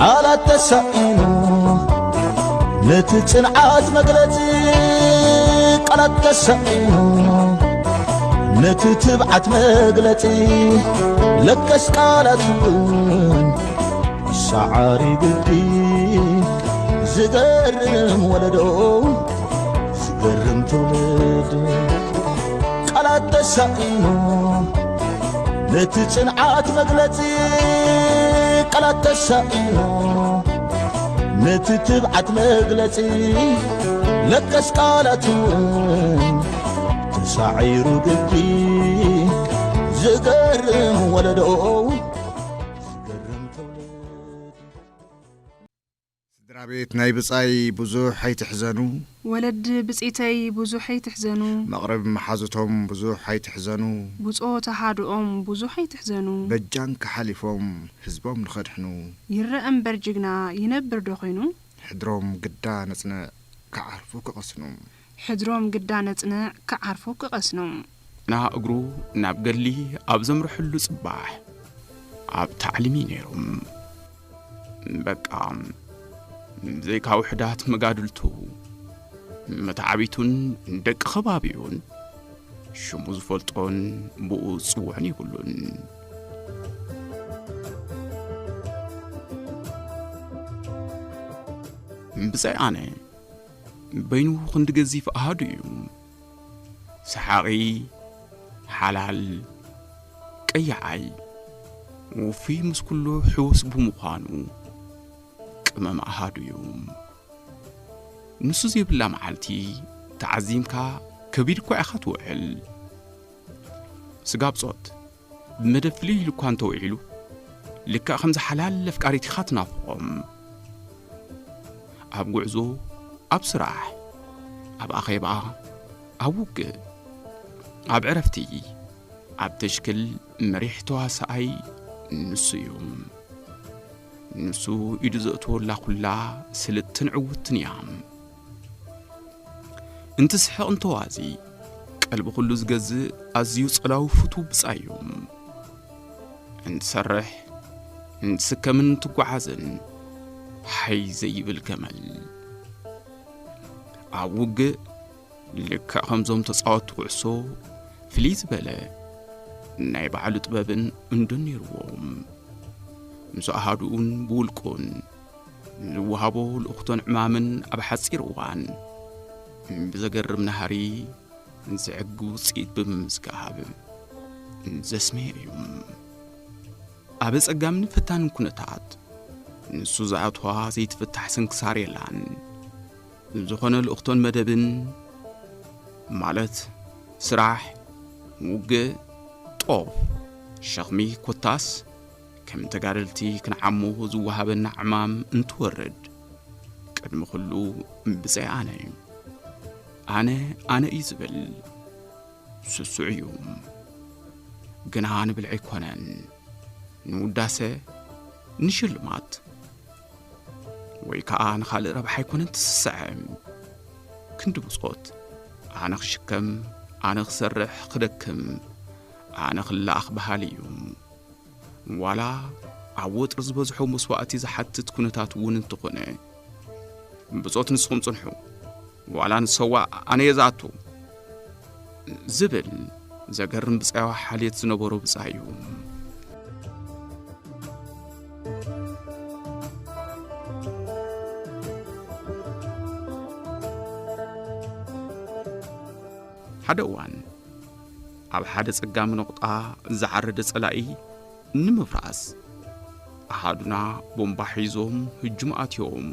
ቃላት ተሳኢኑ ነቲ ጽንዓት መግለጺ፣ ቃላት ተሳኢኑ ነቲ ትብዓት መግለጺ፣ ለከስ ቃላት እውን ሰዓሪ ግዲ። ዝገርም ወለዶ፣ ዝገርም ትውልድ። ቃላት ተሳኢኑ ነቲ ጽንዓት መግለጺ፣ ቃላት ተሳኢኑ ነቲ ትብዓት መግለጺ፣ ለከስ ቃላት እውን ተሳዒሩ ግዲ። ዝገርም ወለዶ፣ ዝገርም ትውልድ። ስድራ ቤት ናይ ብጻይ ብዙሕ ኣይትሕዘኑ። ወለዲ ብጺተይ ብዙሕ ኣይትሕዘኑ። መቕርብ መሓዙቶም ብዙሕ ኣይትሕዘኑ። ብጾት ኣሃዱኦም ብዙሕ ኣይትሕዘኑ። በጃንካ ሓሊፎም ህዝቦም ንኸድሕኑ። ይረአ እምበር ጅግና ይነብር ዶ ኾይኑ? ሕድሮም ግዳ ነጽንዕ ክዓርፉ ክቐስኑ። ሕድሮም ግዳ ነጽንዕ ክዓርፉ ክቐስኑ። ና እግሩ ናብ ገድሊ ኣብ ዘምርሕሉ ጽባሕ ኣብ ታዕሊም እዩ ነይሮም። በቃ፣ ብዘይካ ውሑዳት መጋድልቱ፣ መተዓቢቱን ደቂ ከባቢኡን ሽሙ ዝፈልጦን ብኡ ዝጽውዕን የብሉን። ብዛይ ኣነ በይኑ ክንዲ ገዚፍ ኣሃዱ እዩ። ሰሓቒ፣ ሓላል፣ ቀያዓይ፣ ውፉይ ምስ ኩሉ ሕውስ ብምዃኑ ቅመም ኣሃዱ እዩ። ንሱ ዘይብላ መዓልቲ ተዓዚምካ ከቢድ እኳ ኢኻ ትውዕል። ስጋ ብጾት ብመደብ ፍልይ ኢሉ እኳ እንተውዒሉ፣ ልክዕ ከምዚ ሓላል ኣፍቃሪት ኢኻ ትናፍቖም። ኣብ ጉዕዞ፣ ኣብ ስራሕ፣ ኣብ ኣኼባ፣ ኣብ ውግእ፣ ኣብ ዕረፍቲ፣ ኣብ ተሽክል መሪሕ ተዋሳኣይ ንሱ እዩ። ንሱ ኢዱ ዘእትወላ ኩላ ስልጥትን ዕውትን እያ። እንትስሕቕ እንተዋዚ ቀልቢ ኩሉ ዝገዝእ ኣዝዩ ጸላዊ ፍቱው ብጻይ እዩ። እንትሰርሕ፣ እንትስከምን እንትጓዓዝን ሓይ ዘይብል ገመል። ኣብ ውግእ ልክዕ ከምዞም ተጻወትቲ ኩዕሶ ፍልይ ዝበለ ናይ ባዕሉ ጥበብን እንዱን ነይርዎ። ምስ ኣሃዱኡን ብውልቁን ዝወሃቦ ልእኽቶን ዕማምን ኣብ ሓጺር እዋን ብዘገርም ናህሪ ዘዕግ ውጽኢት ብምምዝጋብ ዘስመየ እዩ። ኣብ ኣጸጋምን ፈታንን ኩነታት ንሱ ዝኣትዋ ዘይትፍታሕ ስንክሳር የላን። ዝኾነ ልእኽቶን መደብን፣ ማለት ስራሕ፣ ውግእ፣ ጦፍ፣ ሸኽሚ ኮታስ፣ ከም ተጋደልቲ ክንዓሞ ዝወሃበና ዕማም እንትወርድ፣ ቅድሚ ኩሉ ብጸይ ኣነ እዩ። ኣነ፣ ኣነ እዩ ዝብል ስሱዕ እዩ። ግና ንብልዒ ኣይኮነን፣ ንውዳሰ፣ ንሽልማት፣ ወይ ከኣ ንኻልእ ረብሓ ኣይኮነን ትስስዐ። ክንዲ ብጾት፣ ኣነ ክሽከም፣ ኣነ ክሰርሕ፣ ክደክም፣ ኣነ ክለኣኽ በሃሊ እዩ። ዋላ ኣብ ወጥሪ ዝበዝሖ መስዋእቲ ዝሓትት ኩነታት እውን እንተኾነ፣ ብጾት ንስኹም ጽንሑ፣ ዋላ ንሰዋእ ኣነ እየ ዝኣቱ ዝብል ዘገርም ብጻያዊ ሓልየት ዝነበሮ ብጻይ እዩ። ሓደ እዋን ኣብ ሓደ ጸጋሚ ነቑጣ ዝዓረደ ጸላኢ ንምፍራስ ኣሃዱና ቦምባ ሒዞም ህጁም ኣትዮም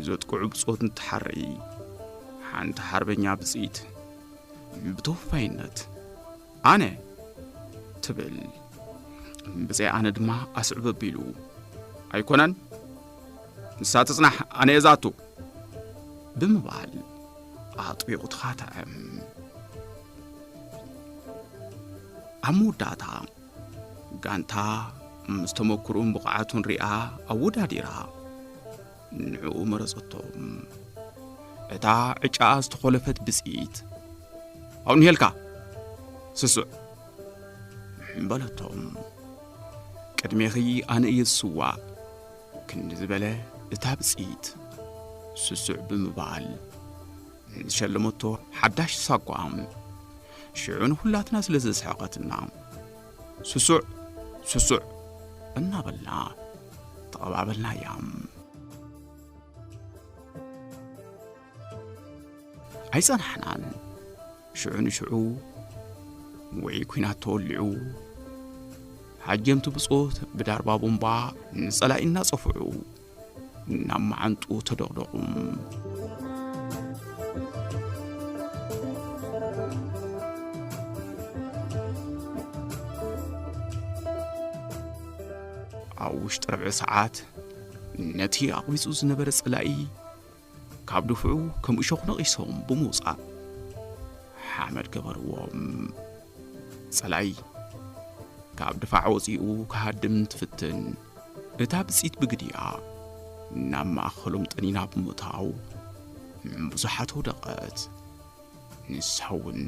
ዘጥቅዑ ብጾት እንትሓሪ፣ ሓንቲ ሓርበኛ ብጽኢት ብተወፋይነት "ኣነ" ትብል። ብዘይ ኣነ ድማ ኣስዕብ ኣቢሉ "ኣይኮነን፣ ንሳ ትጽናሕ፣ ኣነ እየ ዝኣቱ" ብምባል ኣጥቢቑ ተኻትዐ። ኣብ መወዳእታ፣ ጋንታ ምስ ተመክሮኡን ብቕዓቱን ሪኣ ኣወዳዲራ ንዕኡ መረጸቶ። እታ ዕጫኣ ዝተኾለፈት ብጽኢት፣ "ኣብኡ እኒሄልካ፣ ስሱዕ" በለቶ። "ቅድሜኺ ኣነ እየ ዝስዋእ፣ ክንዲ ዝበለ እታ ብጽኢት ስሱዕ ብምባል ዝሸለመቶ ሓዳሽ ሳጓ፣ ሽዑ ንኹላትና ስለ ዘስሐቐትና፣ "ስሱዕ፣ ስሱዕ" እናበልና ተቐባበልናያ። ኣይጸናሕናን። ሽዑ ንሽዑ ወይ ኲናት ተወሊዑ፣ ሃጀምቲ ብጾት ብዳርባ ቦምባ ንጸላኢ እናጸፍዑ ናብ መዓንጡ ተደቕደቑ። ኣብ ውሽጢ ርብዒ ሰዓት ነቲ ኣቕቢጹ ዝነበረ ጸላኢ ካብ ድፍዑ ከም እሾኽ ነቒሶም ብምውጻእ ሓመድ ገበርዎም። ጸላኢ ካብ ድፋዕ ወጺኡ ክሃድም እንትፍትን፣ እታ ብጺት ብግዲኣ ናብ ማእከሎም ጠኒና ብምእታው፣ ብዙሓት ወደቐት። ንሳ እውን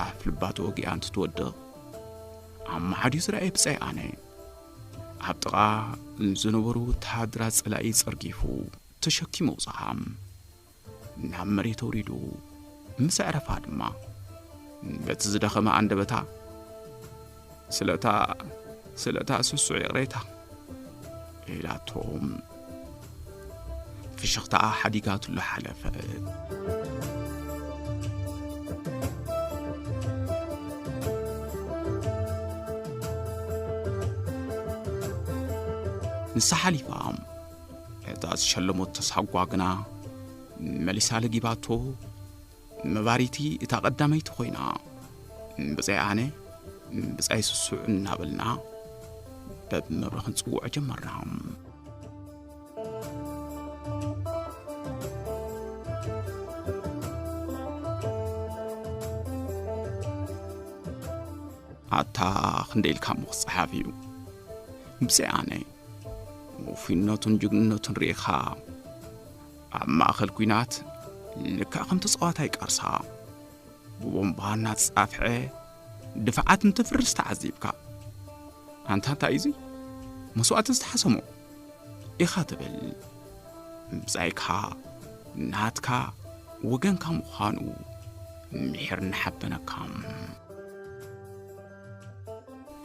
ኣፍ ልባ ተወጊኣ እንትትወድቕ፣ ኣብ መሓዲኡ ዝረኣየ ብጻይ ኣነ፣ ኣብ ጥቓ ዝነበሩ ወተሃደራት ጸላኢ ጸርጊፉ ተሸኪሙ ኣውጽኣ። ናብ መሬት ኣውሪዱ ምስ ኣዕረፋ ድማ፣ በቲ ዝደኸመ ኣንደበታ፣ "ስለታ፣ ስለታ ስሱዕ ይቕሬታ" ኢላቶም ፍሽኽታኣ ሓዲጋትሉ ሓለፈት። ንሳ ሓሊፋ፣ እታ ዝሸለመቶ ሳጓ ግና መሊሳ ለጊባቶ። መባሪቲ እታ ቀዳመይቲ ኮይና፣ ብጻይ ኣነ፣ ብጻይ ስሱዕ እናበልና በብመብረ ክንጽውዖ ጀመርና። ኣታ ክንደይ ኢልካ እሞ ክጸሓፍ እዩ። ብጻይ ኣነ፣ ውፉይነቱን ጅግንነቱን ርኢኻ፣ ኣብ ማእከል ኲናት ልክዕ ከም ተጻዋታይ ቃርሳ ብቦምባ እናተጻፍዐ ድፍዓት እንትፍርስ ተዓዚብካ፣ "ኣንታ እንታይ እዩ እዚ? መስዋእቲ ዝተሓሰሞ?" ኢኻ ትብል። ብጻይካ ናትካ ወገንካ ምዃኑ ምሒር እናሓበነካ።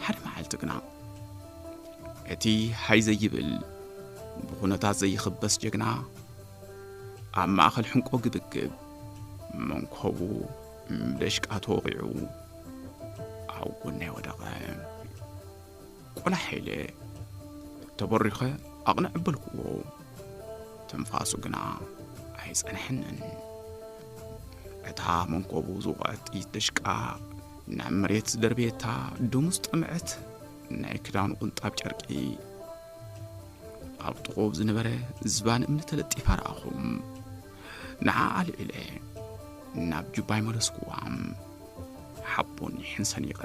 ሓደ መዓልቲ ግና እቲ ሃይ ዘይብል ብኹነታት ዘይኽበስ ጀግና ኣብ ማእከል ሕንቆ ግብግብ መንኮቡ ብደሽቃ ተወቒዑ ኣብ ጎነይ ወደቐ። ቆላሕ ኢለ ተበሪኸ ኣቕንዕ ኣበልክዎ። ትንፋሱ ግና ኣይጸንሐንን። እታ መንኮቡ ዝወቐዐት ጥይት ደሽቃ ናብ መሬት ዝደርበየታ ደሙ ዝጠምዐት ናይ ክዳኑ ቅንጣብ ጨርቂ ኣብ ጥቕኡ ዝነበረ ዝባን እምኒ ተለጢፋ ረኣኹ። ንዓ ኣልዒለ ናብ ጁባይ መለስኩዋ። ሓቦን ኒሕን ሰኒቐ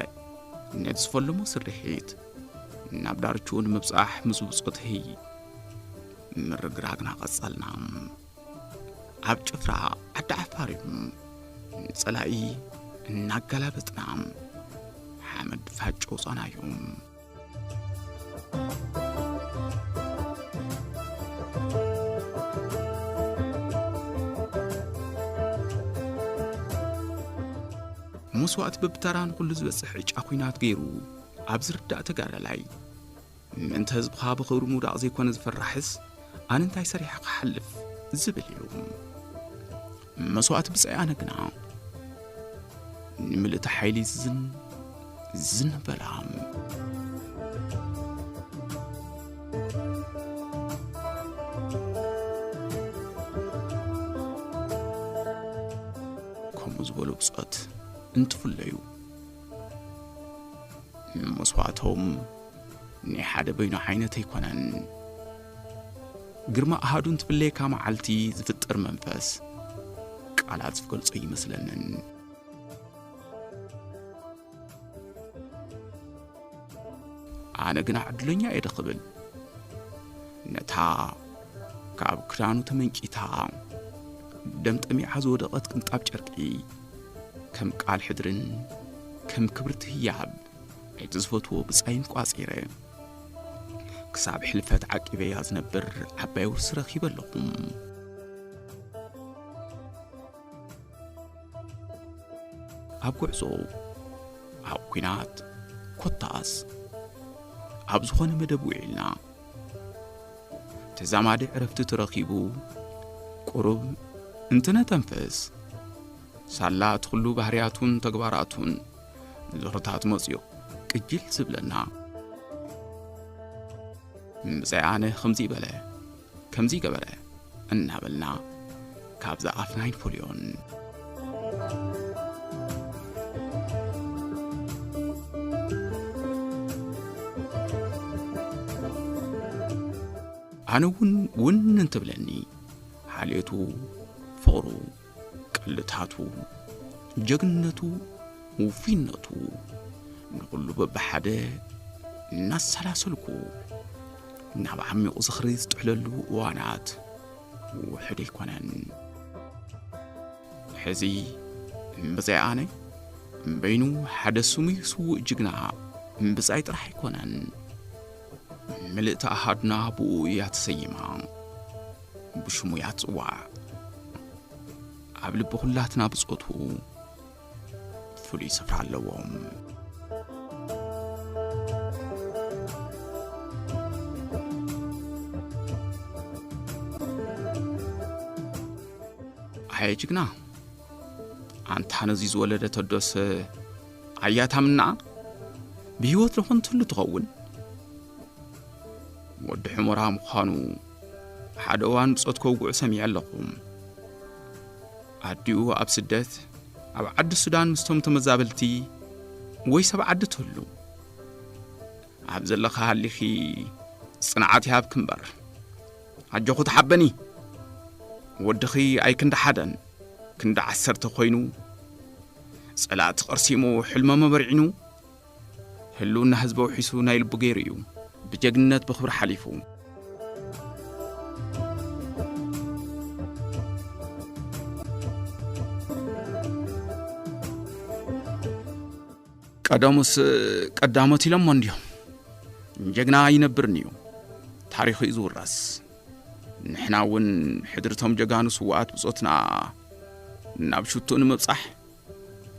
ነቲ ዝፈለሞ ስርሒት ናብ ዳርችኡ ንምብጻሕ ምስ ብጾተይ ምርግራግና ቀጸልና። ኣብ ጭፍራ ዓዲ ዓፋር እዮም ንጸላኢ እናገላበጥና ሓመድ ድፋጭ ኣውጻናዮም። መስዋእቲ በብተራ ንኹሉ ዝበጽሕ ዕጫ ኲናት ገይሩ ኣብ ዝርዳእ ተጋዳላይ፣ ምእንቲ ህዝብኻ ብኽብሪ ምውዳቕ ዘይኮነ ዝፈራሕስ፣ ኣነ እንታይ ሰሪሐ ክሓልፍ ዝብል እዩ። መስዋእቲ ብጻይ ኣነ ግና ንምልእቲ ሓይሊ ዝን ዝን በላ። ከምኡ ዝበሉ ብጾት እንትፍለዩ፣ መስዋእቶም ናይ ሓደ በይኑ ዓይነት ኣይኮነን። ግርማ ኣሃዱ እንትፍለየካ መዓልቲ ዝፍጠር መንፈስ ቃላት ዝገልጾ ይመስለንን። ኣነ ግና ዕድለኛ እየ ዶ ክብል፣ ነታ ካብ ክዳኑ ተመንጪታ ደም ጠሚዓ ዝወደቐት ቅንጣብ ጨርቂ ከም ቃል ሕድርን ከም ክብርቲ ህያብ እቲ ዝፈትዎ ብጻይን ቋጺረ፣ ክሳብ ሕልፈት ዓቂበያ ዝነብር ዓባይ ውርሲ ረኺበ ኣለኹ። ኣብ ጉዕዞ፣ ኣብ ኲናት፣ ኮታስ ኣብ ዝኾነ መደብ ውዒልና፣ ተዛማዲ ዕረፍቲ ተረኺቡ፣ ቁሩብ እንትነተንፍስ፣ ሳላ እቲ ኩሉ ባህርያቱን ተግባራቱን ንዞርታት መጽዮ ቅጅል ዝብለና። ምሳይ ኣነ ከምዚ በለ፣ ከምዚ ገበረ እናበልና ካብዛ ኣፍ ናይፖልዮን። ኣነ እውን እውን እንትብለኒ፣ ሓልዮቱ፣ ፍቕሩ፣ ቀልድታቱ፣ ጀግንነቱ፣ ውፉይነቱ፣ ንኹሉ በብሓደ እናሰላሰልኩ፣ ናብ ዓሚቑ ዝኽሪ ዝጥሕለሉ እዋናት ውሑድ ኣይኮነን። ሕዚ እምብዛይ ኣነ፣ እምበይኑ ሓደ ስሙይ ስዉእ ጅግና እምብዛይ ጥራሕ ኣይኮነን። ምልእቲ ኣሃዱና ብኡ እያ ተሰይማ፣ ብሽሙ እያ ትጽዋዕ። ኣብ ልቢ ኩላትና ብጾቱ ፍሉይ ስፍራ ኣለዎም። ኣየ ጅግና፣ ኣንታ ነዚ ዝወለደ ተዶስ ኣያታምና ብህይወት ዶ ኾን ትህሉ ትኸውን? ወዲ ሑመራ ምዃኑ ሓደ እዋን ብጾት ከውግዑ ሰሚዐ ኣለኹ። ኣዲኡ ኣብ ስደት፣ ኣብ ዓዲ ሱዳን ምስቶም ተመዛበልቲ ወይ ሰብ ዓዲ ትህሉ። ኣብ ዘለኻ ሃሊኺ ጽንዓት ይሃብኪ እምበር። ኣጆኹ ተሓበኒ። ወድኺ ኣይ ክንዲ ሓደን ክንዲ ዓሰርተ ኮይኑ፣ ጸላእቲ ቀርሲሙ፣ ሕልሞም ኣበርዒኑ፣ ህልውና ህዝቢ ኣውሒሱ ናይ ልቡ ገይሩ እዩ ብጀግንነት ብኽብሪ ሓሊፉ። ቀደሙስ ቀዳሞት ኢሎሞ እንድዮም። ጀግና ኣይነብርን እዩ፣ ታሪኹ እዩ ዝውረስ። ንሕና እውን ሕድርቶም ጀጋኑ ስውኣት ብጾትና ናብ ሽቱኡ ንምብጻሕ፣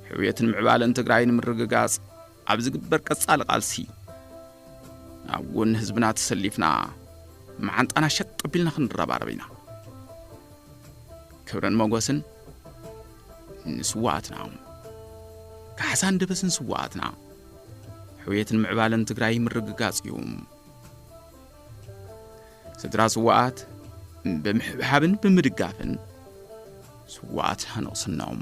ሕውየትን ምዕባለን ትግራይ ንምርግጋጽ ኣብ ዝግበር ቀጻሊ ቃልሲ፣ ኣብ ጎኒ ህዝብና ተሰሊፍና፣ መዓንጣና ሸጥ ኣቢልና ክንረባረብ ኢና። ክብርን ሞገስን ንስውኣትና። ካሕሳን ደበስን ስውኣትና። ሕውየትን ምዕባለን ትግራይ ምርግጋጽ እዩ። ስድራ ስውኣት ብምሕብሓብን ብምድጋፍን ስውኣትና ንቕስኖም።